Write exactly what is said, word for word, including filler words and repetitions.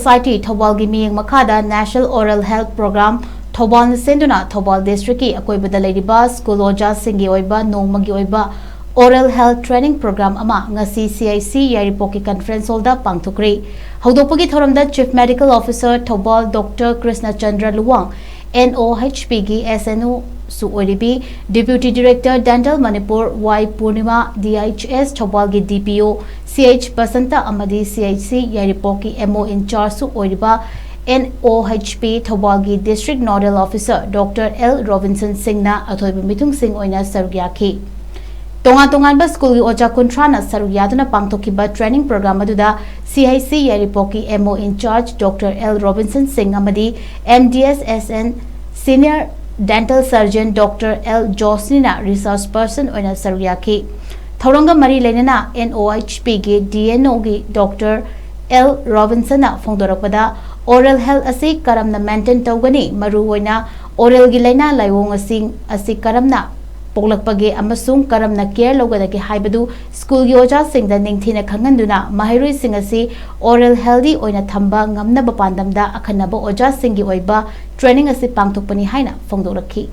Society ꯊꯧꯕꯥꯜꯒꯤ ꯃꯤꯠꯌꯦꯡ ꯃꯈꯥꯗ National Oral Health Program ꯊꯧꯕꯥꯜꯅ ꯁꯤꯟꯗꯨꯅ ꯊꯧꯕꯥꯜ districtꯀꯤ ꯑꯀꯣꯏꯕꯗ ꯂꯩꯔꯤꯕ school ꯑꯣꯖꯥꯁꯤꯡꯒꯤ ꯑꯣꯏꯕ ꯅꯣꯡꯃꯒꯤ ꯑꯣꯏꯕ Oral Health Training Program ꯑꯃ ꯉꯁꯤ C I C ꯌꯥꯏꯔꯤꯄꯣꯛꯀꯤ conference hallꯗ ꯄꯥꯡꯊꯣꯛꯈ꯭ꯔꯦ꯫ ꯍꯧꯗꯣꯛꯄꯒꯤ ꯊꯧꯔꯝꯗ Chief Medical Officer Thoubal Doctor ꯀ꯭ꯔꯤꯁꯅꯆꯟꯗ꯭ꯔ Luwang, N O H Pꯒꯤ S N O ꯁꯨ ꯑꯣꯏꯔꯤꯕꯤ Deputy Director Dental Manipur Y ꯄꯨꯔꯅꯤꯃꯥ, D H S ꯊꯧꯕꯥꯜꯒꯤ D P O C H Basanta ꯑꯃꯗꯤ C H C ꯌꯥꯏꯔꯤꯄꯣꯛꯀꯤ M O in charge ꯁꯨ ꯑꯣꯏꯔꯤꯕ N O H P ꯊꯧꯕꯥꯜꯒꯤ District Nodal Officer Doctor L Robinson ꯁꯤꯡꯅ ꯑꯊꯣꯏꯕ ꯃꯤꯊꯨꯡꯁꯤꯡ ꯑꯣꯏꯅ ꯁꯔꯨꯛ ꯌꯥꯈꯤ꯫ ꯇꯣꯉꯥꯟ ꯇꯣꯉꯥꯟꯕ schoolꯒꯤ ꯑꯣꯖꯥ ꯀꯨꯟꯊ꯭ꯔꯥꯅ ꯁꯔꯨꯛ ꯌꯥꯗꯨꯅ ꯄꯥꯡꯊꯣꯛꯈꯤꯕ training program ꯑꯗꯨꯗ C H C ꯌꯥꯏꯔꯤꯄꯣꯛꯀꯤ M O in charge Doctor L Robinson ꯁꯤꯡ ꯑꯃꯗꯤ M D S S N Senior Dental Surgeon Doctor L ꯖꯣꯁꯅꯤꯅ resource person ꯑꯣꯏꯅ ꯁꯔꯨꯛ ꯌꯥꯈꯤ꯫ ꯊꯧꯔꯝꯒ ꯃꯔꯤ ꯂꯩꯅꯅ N O H Pꯒꯤ D N Oꯒꯤ Doctor L ꯔꯣꯕꯤꯟꯁꯟꯅ ꯐꯣꯡꯗꯣꯔꯛꯄꯗ, oral health ꯑꯁꯤ ꯀꯔꯝꯅ maintain ꯇꯧꯒꯅꯤ, ꯃꯔꯨꯑꯣꯏꯅ oralꯒꯤ ꯂꯥꯏꯅꯥ ꯂꯥꯏꯑꯣꯡꯁꯤꯡ ꯑꯁꯤ ꯀꯔꯝꯅ ꯄꯣꯛꯂꯛꯄꯒꯦ ꯑꯃꯁꯨꯡ ꯀꯔꯝꯅ care ꯂꯧꯒꯗꯒꯦ ꯍꯥꯏꯕꯗꯨ schoolꯒꯤ ꯑꯣꯖꯥꯁꯤꯡꯗ ꯅꯤꯡꯊꯤꯅ ꯈꯪꯍꯟꯗꯨꯅ ꯃꯍꯩꯔꯣꯏꯁꯤꯡ ꯑꯁꯤ oral healthy ꯑꯣꯏꯅ ꯊꯝꯕ ꯉꯝꯅꯕ ꯄꯥꯟꯗꯝꯗ ꯑꯈꯟꯅꯕ ꯑꯣꯖꯥꯁꯤꯡꯒꯤ ꯑꯣꯏꯕ training ꯑꯁꯤ ꯄꯥꯡꯊꯣꯛꯄꯅꯤ ꯍꯥꯏꯅ ꯐꯣꯡꯗꯣꯛꯂꯛꯈꯤ꯫